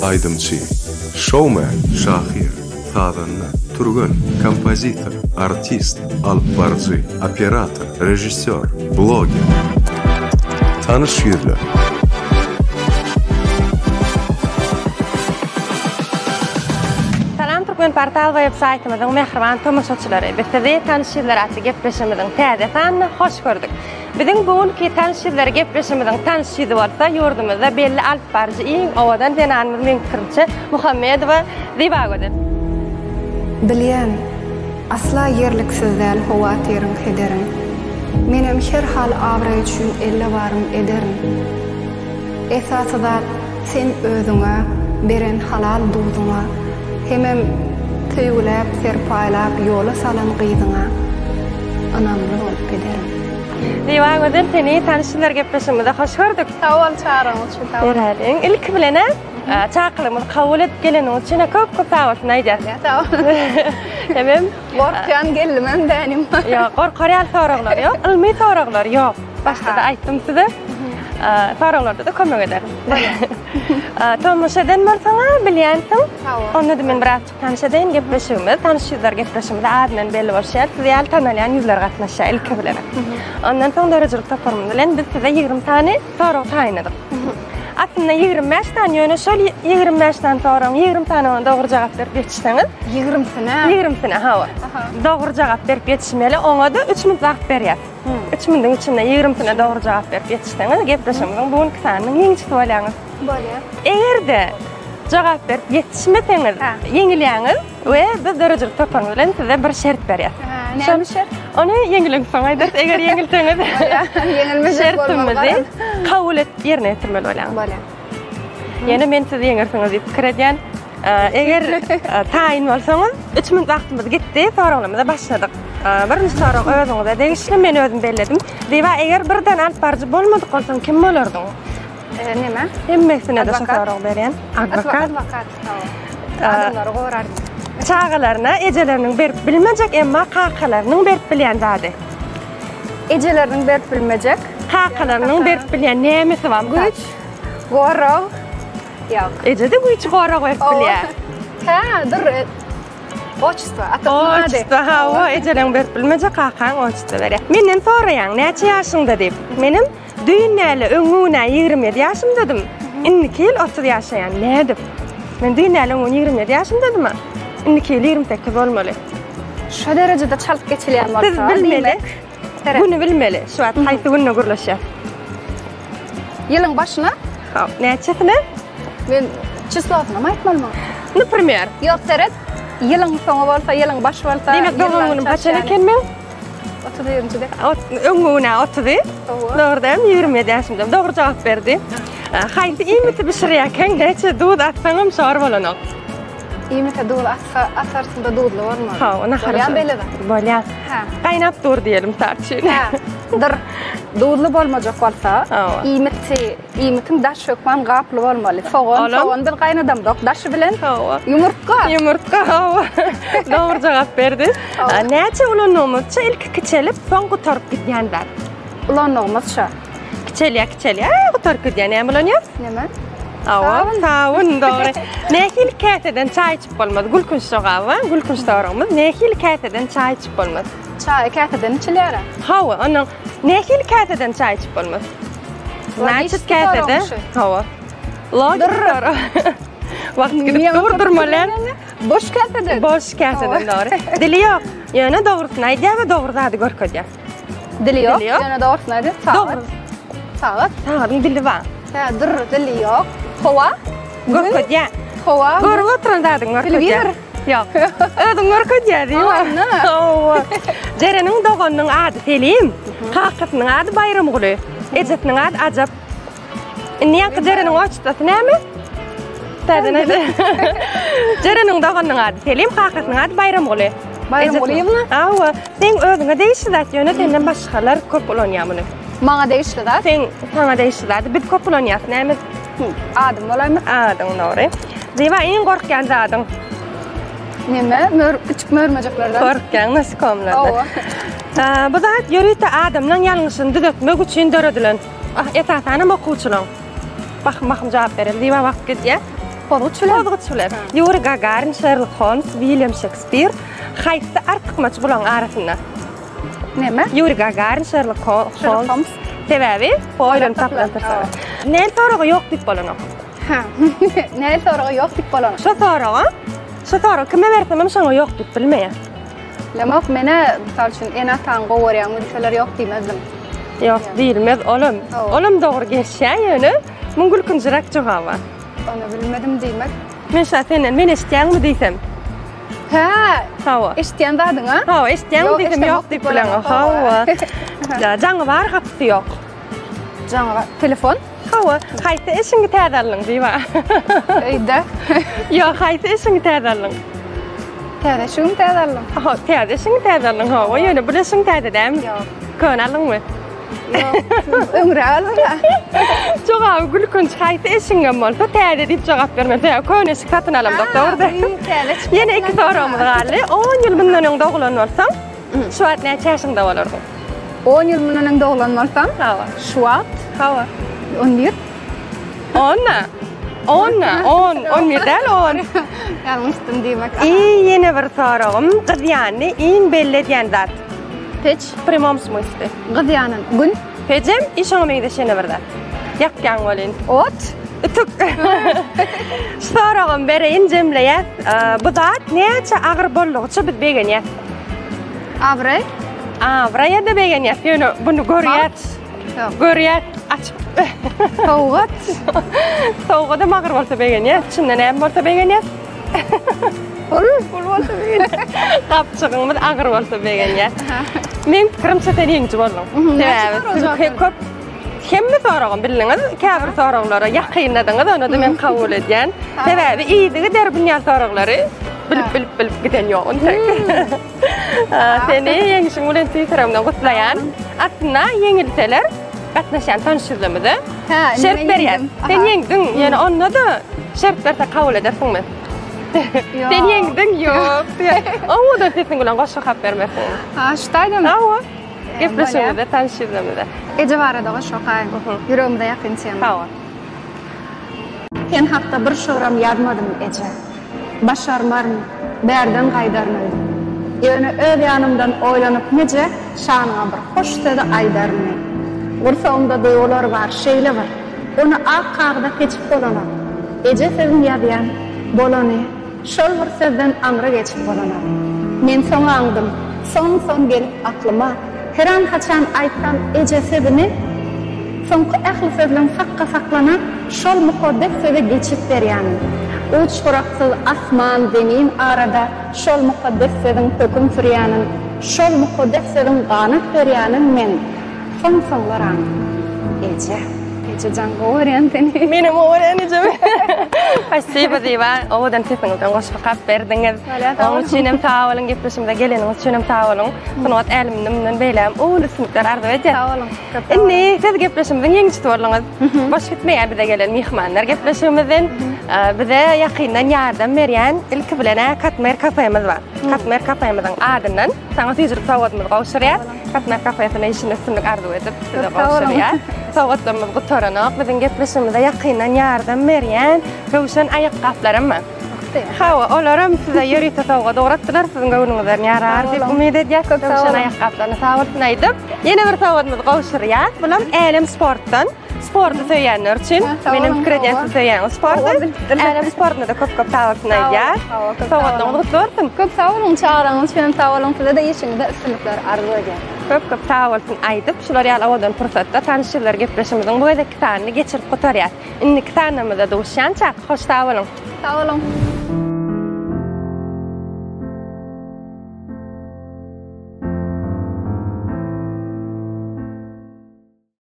Aýdymçy, şoumen, şahyr, sazanda, türgen, kompozitor, artist, alypbaryjy, operator, režissýor, bloger. Tanyş ýüzler. Salam Türkmenportal web saýtymyzyň mähriban tomaşaçylary! Biz sizi Tanyş ýüzler atly gepleşigimiziň täze sanynda hoş gördük. Biziň bu günki Tanyş ýüzler gepleşigimiziň tanyş ýüzi bolsa ýurdumyzda belli alypbaryjy iň owadan zenanymyz meň pikirimçe Muhammedowa Zybagözel. Bilýän, asla ýerliksiz däl howatyryň, hederiň. Menem her hal abraý üçin elde barym ederin. Esasy zat sen özüňe beren halal duzuňa hemem söýgüläp serpaýlap ýola salan gyzyňa ynamly bolup giderin. Zybagözel seni tanyşlar gepleşigimize hoş gördük. Sag bol çagyrygyň üçin sag bol. Göräliň. Ilki bilen-ä çakylygymyzy kabul edip geleniň üçin köp köp sag bolsun aýdýas. Sag bol. Hemem Gorkýan geldimem dänim. Ýok, gorkar ýaly soraglar ýok. Ylmy soraglar ýok. Başda-da aýtdym size. Soraglarda-da kömek ederin. Tomaşa eden bolsaň-a bilýänsiň. Onda-da men birazjyk tanyş edeýin gepleşigimiz. Tanyş ýüzler gepleşigimiz adyndan belli bolşy ýaly, siz ýaly tanalýan ýüzler gatnaşýar ilki bilen. Ondan soň döredijilik toparymyz bilen biz size 20 sany sorag taýynladyk. Aslynda 25 sany, ýöne şol 25 sany soragyň 20 sanyna dogry jogap berip ýetişseňiz, 20-sine? 20-sine, hawa. Dogry jogap berip ýetişmeli, oňa-da 3 minut wagt berýäs. 3 minutyň içinde 20-sine dogry jogap berip ýetişseňiz, gepleşigimiziň bu günki sanynyň ýeňijisi bolýaňyz. Bolýar. Eger-de jogap berip ýetişmeseňiz, ýeňilýäňiz. We biz döredijilik toparymyz bilen size bir şert berýäs. Näme şert? Ony ýeňileňsoň aýdarys. Eger ýeňilseňiz, Ýeňilmejek bolmaly. Şertimizi kabul edip ýerine ýetirmeli bolýaňyz. Bolýar. Ýene men sizi ýeňersiňiz diýip pikir edýän. Eger taýyn bolsaňyz, 3 minut wagtymyz gitdi, soraglarymyza başladyk. Birinji sorag özüňize degişli, men özüm belledim. Zyba, eger birden alyp baryjy bolmadyk bolsaň, kim bolardyň? Neme? Hemmesine-de şu soragy berýän. Adwokat. Adwokat. Adamlary gorardym. Çagalaryna ejeleriniň berip bilmejek, emma kakalarynyň berip bilýän zady. Ejeleriniň berip bilmejek. Kakalarynyň berip bilýän nämesi bar? Güýç, gorag. Ýok. Eje-de güýç, gorag berip bilýär. Hä, dur. Oçestvo, atasynyň ady. Oçestvo, hawa, ejeleriň berip bilmejek, kakaň oçestvo berýär. Menden soraýaň, näçe ýaşyňda diýip. Menem Düýn däli, öňňi gün-ä 27 ýaşymdadym. Indiki ýyl 30 ýaşaýan. Nädip? Men düýn däli, öňňi gün 27 ýaşymdadym-a. Indiki ýyl 28 bolmaly. Şo derejede çalt geçilýän bolsa, Siz bilmeli. Seret. Güni bilmeli. Şu wagt haýsy günde gürleşýäs? Ýylyň başyna? Ha, näçesine? Men çislosynam aýtmalymy? Naprimer. Ýok, seret. Ýylyň soňy bolsa, ýylyň başy bolsa. Diýmek, doglan günüm haçan eken meň? 31-nji dek. Öňňi gün-ä otuzy. Dogry dälmi? 27 ýaşymda. Dogry jogap berdi. Haýsy iýmiti bişirýärkäň näçe duz atsaňam şor bolanok? Iýmite duz atsa, atarsyň-da duzly bolmaly. Hawa, nahar. Bolýar beýle zat. Bolýar. Hä. Gaýnap dur diýelim mysal üçin. Hä. Dur. Duzly bolmajak bolsa, iýmiti Iýmitiň daşy hökman gaply bolmaly. Sogan, sogan biz gaýnadamzok daşy bilen. Hawa. Ýumurtga. Ýumurtga, hawa. Dogry jogap berdi. Näçe ulanygymyzça ilki kiçelip, soň gutaryp gidýän zat. Ulanygymyzça. Kiçelýär, kiçelýär, gutaryp gidýär. Näme ulanýas? Näme? Hawa, sabyn, dogry. Nähili käseden çaý içip bolmaz? Gülkünç jogaby, gülkünç soragymyz. Nähili käseden çaý içip bolmaz? Çaý käseden içilýär-ä. Hawa, ondan nähili käseden çaý içip bolmaz? Значит, käsede. Hawa. Logik sorag. Wagt gidip dur durmaly. Boş käseden. Boş käseden dogry. Dili ýok. Ýöne dogrusyny aýdýar we dogry zady görkezýär. Dili ýok. Ýöne dogrusyny aýdýar. Sagat. Sagat. Sagadyň dili bar. Hä, dur, dili ýok. Howa. Görkezýär. Howa. Görüp oturan zadyň görkezýär. Telewizor. Ýok. Özüň görkezýär diýme. Hawa. Jereniň doganynyň ady Selim, kakasynyň ady Baýramguly, ejesiniň ady Ajap. Indi ýaňky Jereniň oçtasy näme? Täzeden aýt. Jereniň doganynyň ady Selim, kakasynyň ady Baýramguly. Baýramgulyýewna? Hawa. Seň özüňe degişli zat, ýöne senden başgalar köp ulanýar muny. Maňa degişli zat? Seň saňa degişli zady biz köp ulanýas. Näme? Adym bolaýmy? Adyň dogry. Zyba iň gorkýan zadyň? Neme? Mör, kiçik mörmejeklerden. Gorkýaň nasikomlardan. Hawa. Bu zat ýörite adamlaň ýalňyşyny düzetmek üçin döredilen. Ah, esasanam okuwçylaň. Bahym bahym jogap bereli. Zyba wagt gidýär. Pozguç bilen. Pozguç bilen. Ýuri Gagarin, Şerlok Holms, Wilýam Şekspir. Haýsy artykmaç bulaň arasynda? Näme? Ýuri Gagarin, Şerlok Şerlok Holms. Sebäbi oýlanyp tapylan soraga. Näme soraga ýok diýip bolanok. Ha. Näme soraga ýok diýip bolanok. Şo soraga, şo soragy kime bersemem şoňa ýok diýip bilmeýär. Bilemok, menä mysal üçin ene-ataňy gowy görýäňmi diýseler ýok diýmezdim. Ýok diýilmez olam. Olam dogry gelişýär ýöne muň gülkünjiräk jogaby bar. Ony bilmedim diýmek. Men şa senden men eşitýäňmi diýsem. Hä. Hawa. Eşitýän zadyňa? Hawa, eşitýäňmi diýsem ýok diýip bileňok. Hawa. Jaňy bar, gapysy ýok. Jaňy bar. Telefon? Hawa, haýsy eşiňi täze aldyň diýip. Öýde. Ýok, haýsy eşiňi täze aldyň? Täze eşigimi täze aldym. Aha, täze eşiňi täze aldyň, hawa, ýöne bu eşiň täze dälmi? Ýok. Köne aldyňmy? Ýok, öňräk aldym. Jogaby gülkünç, haýsy eşiňem bolsa täze diýip jogap bermeli. Sebäbi köne eşik satyn alamzok, dogry däl. Täze çykdy. Ýene iki soragymyz galdy. 10 ýyl mundan öň doglan bolsaň, şu wagt näçe ýaşyňda bolardyň? 10 ýyl mundan öň doglan bolsam, Hawa. Şu wagt? Hawa. 11. Onda. Onda, 10, 11 däl, 10. Ýalňyşdym diýmek. I ýene bir soragym, gyzýanyny iň belli edýän zat? Peç. W premom smysle. Gyzýanyn gün. Pejem i şoňa meňzeş ýene bir zat. Ýakýaň welin. Ot. Ütük. Şu soragam bereýin, jemleýäs. Bu zat näçe agyr boldugyça biz begenýäs. Abraý. Abraýa-da begenýäs, ýöne buny görýäs. Görýäs, açyp. Sowgat. Sowgadam agyr bolsa begenýäs, içinde näme bolsa begenýäs. Pul, pul bolsa begenýäs. Gapjygyňyz agyr bolsa begenýäs. Meň pikirimçe sen ýeňiji bolduň. Sebäbi köp hemme soragam bildiňiz, käbir soraglara ýakynladyňyz, ony-da men kabul edýän. Sebäbi yzygider bunýan soraglary bilip bilip bilip giden ýok entek. Seni ýeňşiň bilen tüýs ýüregimden gutlaýan. Aslynda ýeňilseler gatnaşýan tanyş ýüzlemize şert berýär. Sen ýeňdiň, ýöne onda-da şert berse kabul edersiňmi? Sen ýeňdiň, ýok. Owadan sesiň bilen goşgy okap bermersiň. Ha, şu taýdamy? Hawa. Gepleşigimizde tanyş ýüzlemize. Eje barada goşgy okaýyn. Ýüregimize ýakyn tema. Hawa. Sen hakda bir şygram ýazmadym, eje. Başarmaryn, bärden gaýdaryn öýdüp. Ýöne öz ýanymdan oýlanyp nije, şanyňa bir hoş sözi aýdaryn men. Gursagymda duýgular bar şeýle bir, ony ak kagyza seçip bolanok. Eje sözün ýazýan, bolany, şol bir sözden aňry geçip bolanok. Men soň aňdym, soň-soň gelip aklyma, Heran-haçan aýtsam eje sözüni, soňky ähli sözleň sakga saklanan şol mukaddes söze geçip berýänim. Uç-gyraksyz asman, zemin arada şol mukaddes sözüň höküm sürýänin, şol mukaddes sözüň ganat berýänin men. Soň-soňlar aňdym. Eje. Eje jan gowy görýän seni. Menem gowy görýän ejemi. Spasibo Ziba, owadan sesiňizden goşgy okap berdiňiz. Onuň üçin hem sag boluň, gepleşigimize geleniňiz üçin hem sag boluň. Sungat äleminde mundan beýlägem uly üstünlikler arzuw edýäs. Sag boluň. Köp sag boluň. Indi siz gepleşigimiziň ýeňijisi bolduňyz. Boş gitmeýär bize gelen myhmanlar gepleşigimizden. Bize ýakyndan ýardam berýän ilki bilen-ä Katmer kafemiz bar. Katmer kafemiziň adyndan saňa süýjülik sowgadymyzy gowşurýas. Katmer kafesine işinde üstünlik arzuw edip size gowşurýas. Sowgatlarymyz gutaranok. Biziň gepleşigimize ýakyndan ýardam berýän Röwşen aýakgaplaram bar. Hawa, olaram size ýörite sowgat ugratdylar, siziň göwnüňizden ýarar diýip umyt edýäs. Köp sag boluň. Aýakgaplaryna sag bolsun aýdyp, ýene bir sowgadymyzy gowşurýas. Bulam Älem sportdan. Sporty söýýänler üçin. Menem pikir edýän siz söýýäňiz sporty. Älem sportuna-da köp-köp sag bolsun aýdýas. Sowgatlaryňyz gutly bolsun. Köp sag boluň, çagalaryňyz üçin hem sag boluň. Size-de işiňizde üstünlikler arzuw edýän. Köp-köp sag bolsun aýdyp, şular ýaly owadan pursatda tanyş ýyllar gepleşigimiziň bu gezekki sanyny geçirip gutarýas. Indiki sanymyzda duşýançak, hoş sag boluň! Sag boluň!